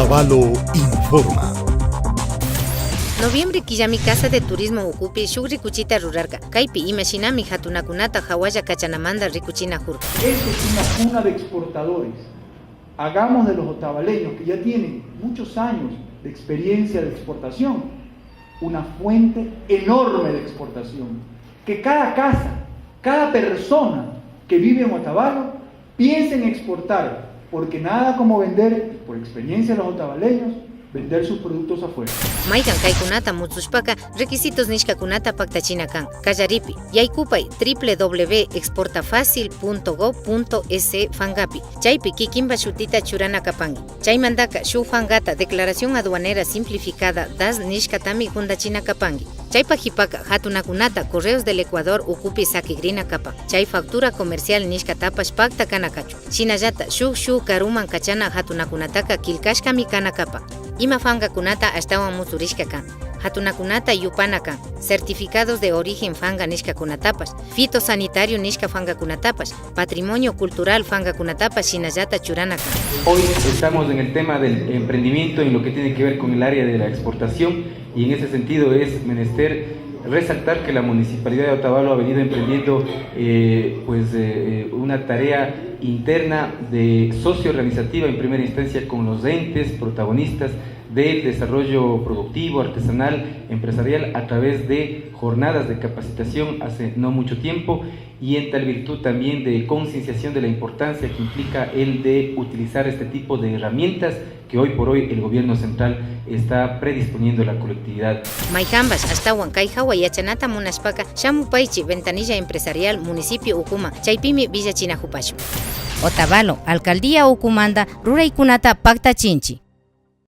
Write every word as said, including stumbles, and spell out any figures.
Otavalo informa. Noviembre killami Casa de Turismo ukupi shuk rikuchita rurarka. Kaypi imashinami hatunakunata hawalla kachanamanta rikuchina hurka. Esto es una cuna de exportadores. Hagamos de los otavaleños, que ya tienen muchos años de experiencia de exportación, una fuente enorme de exportación. Que cada casa, cada persona que vive en Otavalo piense en exportar, porque nada como vender, por experiencia de los otavaleños, vender sus productos afuera. Maykan kaykunata mutsushpaka requisitos nishkakunata paktachina kan. Kallaripi, yaykupay w w w exportafacil punto gov punto e s fangapi. Chaypi kikinpa shutita churana kapanki. Chaymantaka shuk fangata Declaración Aduanera Simplificada das nishkatami juntachina kapanki. Chaypa hipaka hatunakunata Correos del Ecuador ukupi sakigrina kapan. Chay factura comercial nishkatapash pakta kana kachun. Shinallata shuk shuk karuman kachana hatunakunataka killkashkami kana kapan. Ima fangakunata ashtawan mutsurishka kan. Hatunakunata yupana kan. Certificados de origen fanga nishkakunatapash, fitosanitario nishka fangakunatapash, patrimonio cultural fangakunatapash shinallata churana kan. Hoy estamos en el tema del emprendimiento, en lo que tiene que ver con el área de la exportación, y en ese sentido es menester resaltar que la Municipalidad de Otavalo ha venido emprendiendo eh, pues, eh, una tarea interna de socio-organizativa en primera instancia con los entes protagonistas del desarrollo productivo, artesanal, empresarial a través de jornadas de capacitación hace no mucho tiempo y en tal virtud también de concienciación de la importancia que implica el de utilizar este tipo de herramientas que hoy por hoy el gobierno central está predisponiendo a la colectividad. Maykanpash ashtawan kay hawa yachanata munashpaka shamupaychi Ventanilla Empresarial municipio ukuman, chaypimi willachinakupashun. Otavalo, alcaldía ukumanta ruraykunata paktachinchi.